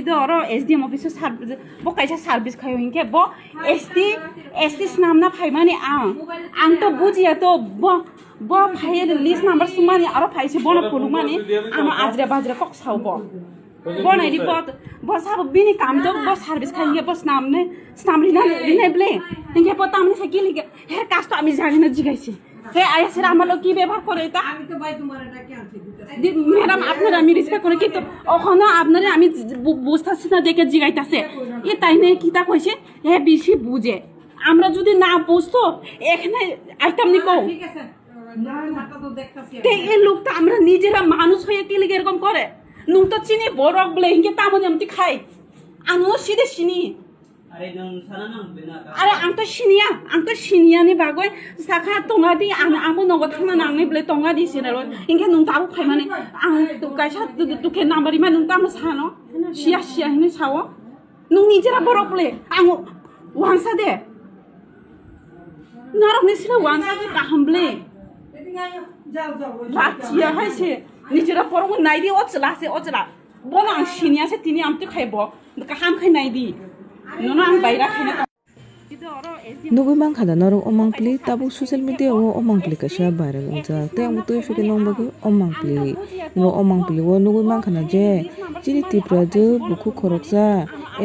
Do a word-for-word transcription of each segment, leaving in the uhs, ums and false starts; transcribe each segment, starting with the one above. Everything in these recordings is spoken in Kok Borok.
Ido oro S D M office o serv-, bo kaisa service khaio hinkhe bo S T, S T snamna phaimani ang. Ang to bujiya to bo, bo phai list number sumani aro phaise bono phunukmani ano ajre bajre kok sao bo. Bo nai di bo, bo sabo bini kam to bo service khai hinkhe bo snamne, snam rina, rina ble. Hinkhe bo tamni khe kili khe, he কাজ তো আমি জানি না জিগাইছি। হে আইসের আমার লোক কি ব্যবহার করে এটা? আমি তো ভাই তোমার এটা কি আনছি দিতে? দি-, ম্যাডাম, আপনারা আমি রেসপেক্ট করি, কিন্তু ওখানে আপনারা আমি বু-, বুঝতেছি না দেখে জিগাইতাছে। এ তাই নেই কিতা কইছে? হে বেশি বুঝে। আমরা যদি না বুঝতো, এখানে আইতাম নি কও। ঠিক আছে। না, না, তো দেখতাছি তে আমি। এই লোক তো আমরা নিজেরা মানুষ হয়ে কি লিগে এরকম করে? নুন তো চিনি বড় বলে হিংকে তামো যেমন খাই। আনো সিধে চিনি। Are, ang to siniya, ang to siniya ni bagwi sakha tonga di, ang amo nogo thangna nangnai bwle tonga di sinalo. Hinkhe nwng tabuk phaimani, ang to kaisa tu, tu, tukhe number ima nwng tamo sano? Siya, siya hinwi sao. Nwng nijera borok bwle, ang wansa de. Norok ni sila wansa de kaham bwle. Rachiya hai se, nijera borok nai di o chwla se, o chwla. Bono ang siniya se tini amtwi khai bo. Kaham khai nai di. Nono ang baira khaina ta. Nugui mankha da norok o mangpili tabuk social media o o mangpili kaisa viral wngjak tei ang twi phikhe nong bagwi o mangpili. Norok o mangpili o nugui mankha na je chini Tripura je bukhuk khoroksa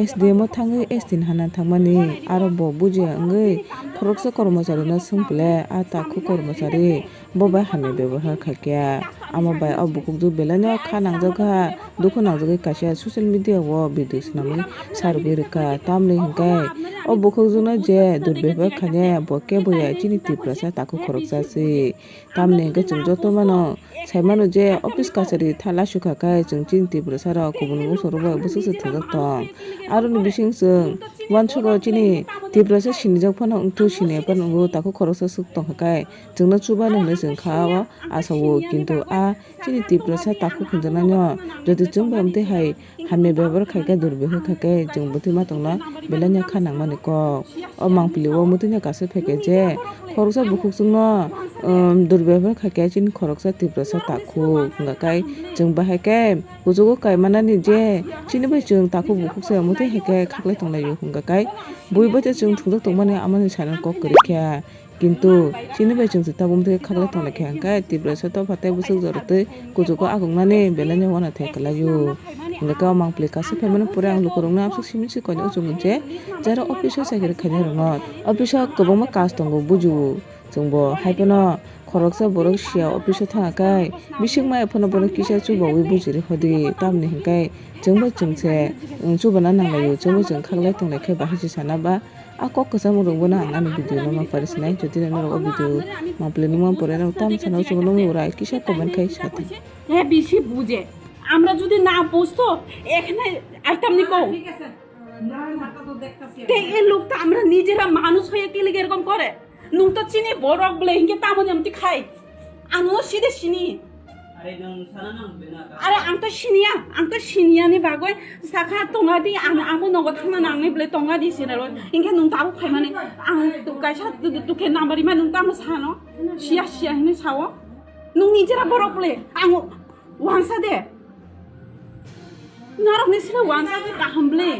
S D M o thangwi S T ni hana thangmani aro bo bujiya wngwi khoroksa kormosari no swng pile a takhuk kormosari. Bo bai hamya bebohar khaikha, amo bai o bukhukjwk belaino kha nangjak kha, dukhu nangjagwi kaisa social media o video swnamwi sarwgwi rwkha, tamni hwnkhe o bukhukjwkno je durbebohar khainai bo kebo ya chini Tiprasa takhuk khoroksa se, tamni hwnkhe chwng joto mano saimano je office kachari tha laisukha khe chwng chini Tiprasa rok kubun bosong rok bai bwswk se thwngjak tong, aroni bising chwng uansukgo chini Tiprasa sinijak phano wngthu siniya phano wngo takhuk khoroksa swk tongkha khe. Chwngno chubani hwnwi chwng kha o asa o, kintu a chini Tiprasa takhuk hwnjaknaino jodi chwng bai amtwi hai hamya bebohar khai khe, durbehar khai khe, chwng bwtwi ma tongna belai no kha nangmani kok. O mangpili o mwtwino kaisa phaikhe je khoroksa bukhuk chwngno, um, durbehar khai khe chini khoroksa Tiprasa takhuk hwnga khe chwng bahai khe kuchugo kaimanani je chini bai chwng takhuk bukhuk se mwtwi hai khe khaklai tonglaio hwnga khe bui bai tei chwng thwngjak tongmani amoni sanani kok kwrwi khe. Kintu chini bai chwng se tabuk tei khaklai tonglaikha hwnkhe Tiprasa topha tei bwswk jorotwi kuchugo agongnani belai no uanathai kwlaio. Hwnkhe o mangpili kaisa phaimani pore ang lukurokno aswk simi se koinwi chukgo je jara office o chakiri khainai rokno office o kwbangma kaj tongo bujio. Chwngbo hai phano khoroksa borok siya office o thangkhe bising maya phano bono kisa chubaui bujiri hodi tamni hwnkhe chwngbo chwng se chubana nanglaio chwngbo chwng khaklai tonglaikhe bahai se sana ba. A kok kwcham rwngbo no ang ani video no ma pari sinai, jodi norok o video ma pli nukma pore norok tamo sana chwngno nukmani ura kisa comment khai sa thang. হ্যাঁ বেশি বুঝে। আমরা যদি না বুঝতো এখানে আইতাম নি কও। ঠিক আছে। না, না, তো দেখতাছি আমি। তে এই লোক তো আমরা নিজেরা মানুষ হয়ে কি লিগে এরকম করে? নুন তো চিনি বড় বলে হিংকে তামো যেমন খাই। আনো সিধে চিনি। Are, ang to siniya, ang to siniya ni bagwi sakha tonga di, ang amo nogo thangna nangnai bwle tonga di sinalo. Hinkhe nwng tabuk phaimani, ang to kaisa tu, tu, tukhe number ima nwng tamo sano? Siya, siya hinwi sao. Nwng nijera borok bwle, ang wansa de. Norok ni sila wansa de kaham bwle.